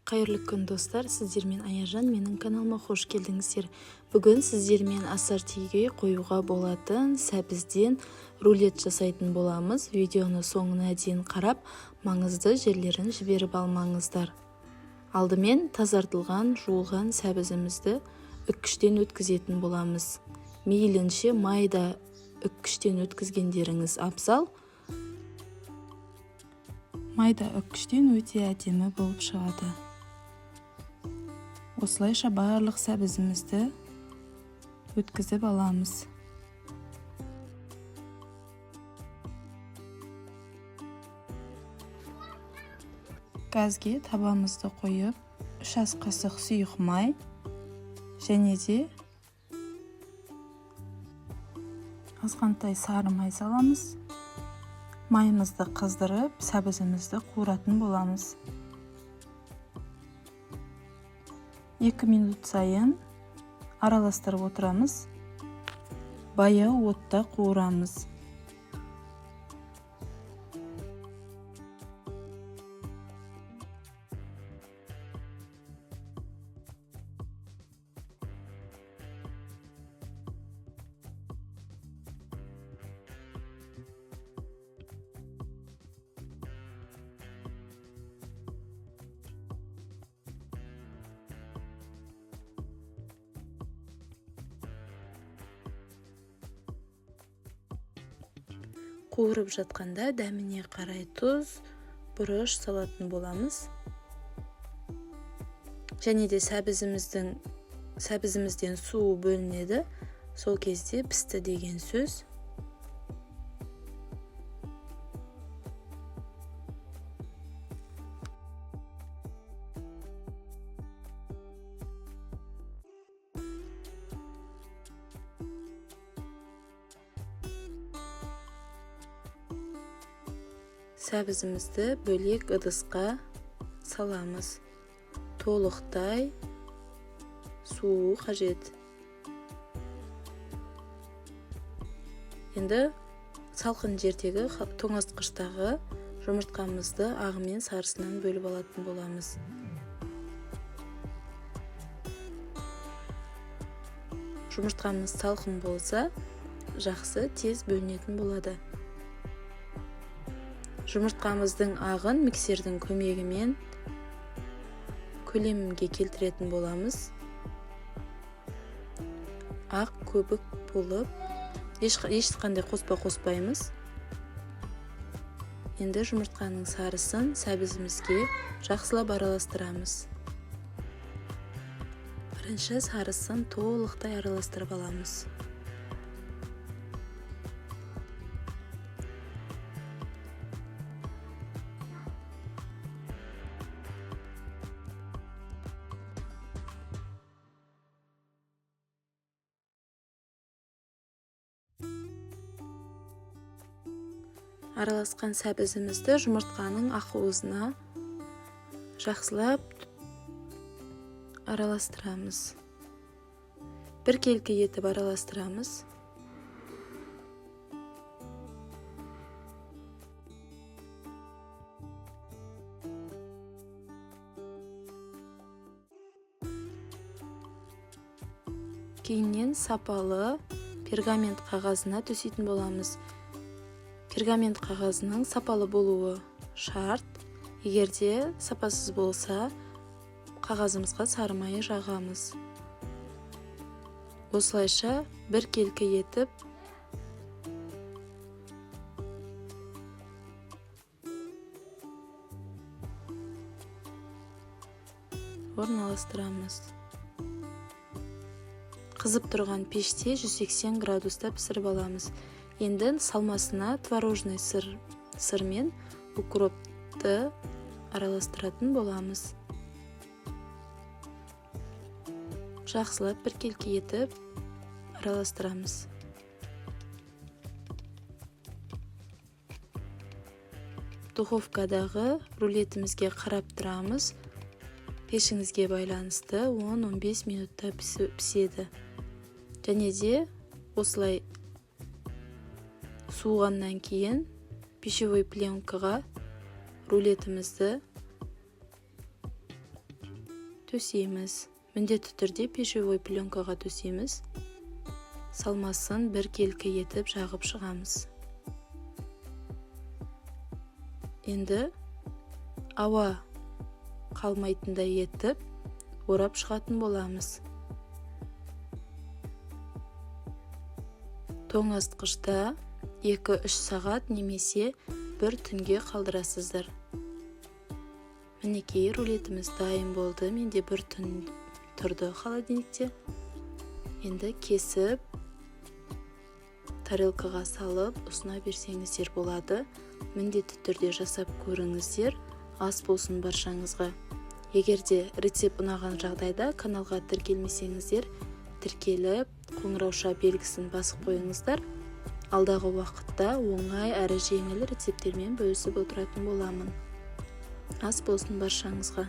Қайырлы күн, достар! Сіздермен Аяжан. Менің каналыма қош келдіңіздер. Бүгін сіздермен ассортиге қоюға болатын сәбізден рулет жасайтын боламыз. Видеоны соңына дейін қарап, маңызды жерлерін жіберіп алмаңыздар. Алдымен тазартылған, жуылған сәбізімізді үккіштен өткізетін боламыз. Мейлінше майда үккіштен өткізгендеріңіз абзал. Майда үккіштен өте әдемі болып шығады. Осылайша барлық сәбізімізді өткізіп аламыз. Газге табамызды қойып, 3 ас қасық сұйық май және де азғантай сары май саламыз. Майымызды қыздырып, сәбізімізді қуыратын боламыз. 2 минут сайын араластырып отырамыз. Баяу отта қуырамыз. Қуырып жатқанда дәміне қарай тұз, бұрыш салатын боламыз. Және де сәбізімізден суы бөлінеді. Сол кезде пісті деген сөз. Сәбізімізді бөлек ыдысқа саламыз. Толықтай суы қажет. Енді салқын жердегі тоңазытқыштағы жұмыртқамызды ағы мен сарысынан бөліп алатын боламыз. Жұмыртқамыз салқын болса, жақсы тез бөлінетін болады. Жұмыртқамыздың ағын миксердің көмегімен көлемге келтіретін боламыз. Ақ көбік болып, ешқандай қоспа қоспаймыз. Енді жұмыртқаның сарысын сәбізімізге жақсылап араластырамыз. Бірінші сарысын толықтай араластырып аламыз. Араласқан сәбізімізді жұмыртқаның ақуызына жақсылап араластырамыз. Біркелкі етіп араластырамыз. Кейіннен сапалы пергамент қағазына төсейтін боламыз. Пергамент қағазының сапалы болуы шарт. Егер де сапасыз болса, қағазымызға сары майы жағамыз. Осылайша біркелкі етіп орналастырамыз. Қызып тұрған пеште 180 градуста пісіріп аламыз. Енді салмасына творожный сыр мен укропты араластыратын боламыз. Жақсылап біркелкі етіп араластырамыз. Духовкадағы рулетімізге қарап тұрамыз. Пешіңізге байланысты 10-15 минутта піседі. Және де осылай суығаннан кейін пищевой пленкаға рулетімізді Төсейміз. Міндетті түрде пищевой пленкаға төсейміз. Салмасын біркелкі етіп жағып шығамыз. Енді ауа қалмайтындай етіп орап шығатын боламыз. Тоңазытқышта 2-3 сағат немесе бір түнге қалдырасыздар. Мінекей, рулетіміз дайын болды. Менде бір түн тұрды холодильникте. Енді кесіп тарелкаға салып ұсына берсеңіздер болады. Міндетті түрде жасап көріңіздер. Ас болсын баршаңызға. Егер де рецепт ұнаған жағдайда каналға тіркелмесеңіздер, тіркеліп, қоңырауша белгісін басып қойыңыздар. Алдағы уақытта оңай әрі жеңіл рецепттермен бөлісіп отыратын боламын. Ас болсын баршаңызға.